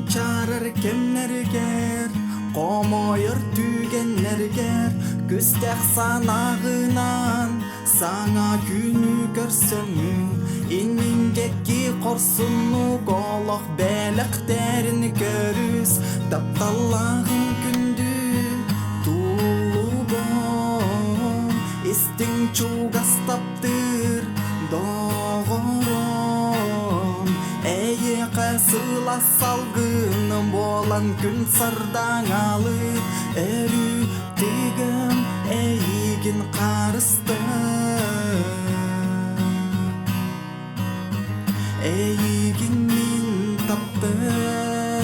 Мунчаарар кэмнэригэр, хомойор түгэннэригэр күстэх санааҕынан саҥа күнү көрсөҥҥүн, инниҥ-кэкки хорсуннук олох бэлэхтэрин көрүс, тапталлааҕыҥ күндү тулугун, истиҥ чугас таптыыр доҕорум, эйиэхэ сылаас салгын буолан күн сардаҥалыы өрүү тыгын эйигин харыстыыр. Эйигин мин таптыыр.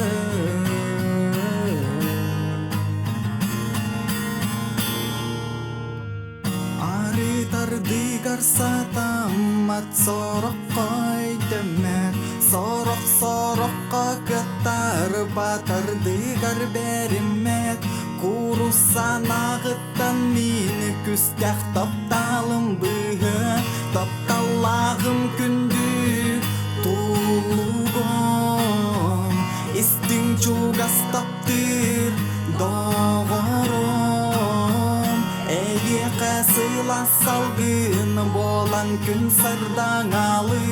Арыт-ардыгар сатаммат сороххо өйдөммөт, сорох-сороххо кыттарбат, ардыгар бэриммэт, куурусса-нааҕыттан мин күстэх тапталым быыһа, тапталлааҕым күндү тулугум, истиҥ чугас таптыыр доҕорум, эйиэхэ сылаас салгын буолан күн сардаҥалыы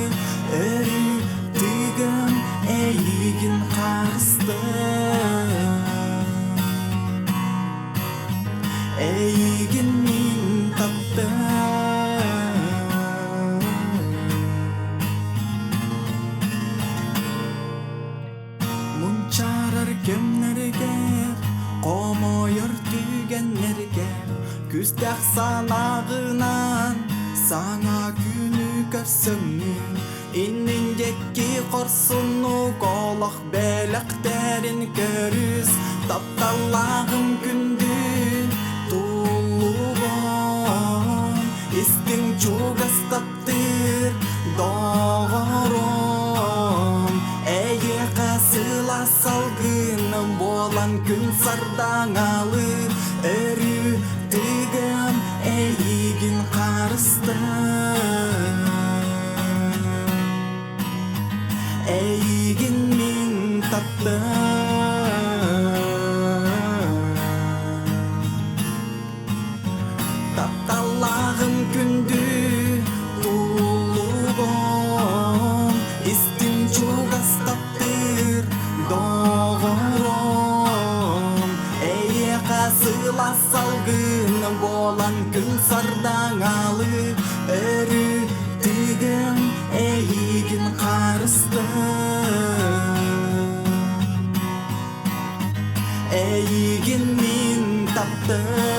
өрүү тыгын эйигин харыстыыр. Эйигин мин таптыыр. Мунчаарар кэмнэригэр, хомойор түгэннэригэр күстэх санааҕынан саҥа күнү көрсөҥҥүн, иннин диэки хорсуннук олох бэлэхтэрин көрүс, тапталлааҕым күндү тулугун, истиҥ чугас таптыыр доҕорум, эйиэхэ сылаас салгыным буолан күн сардаҥалыы өрүү тыгым эйигин харыстыыр. Эйигин мин таптыыр. Тапталлааҕым күндү тулугум, истиҥ чугас таптыыр доҕорум, эйиэхэ сылаас салгын буолан күн сардаҥалыы өрүү тыгын эйигин харыстыыр. Эйигин мин таптыыр.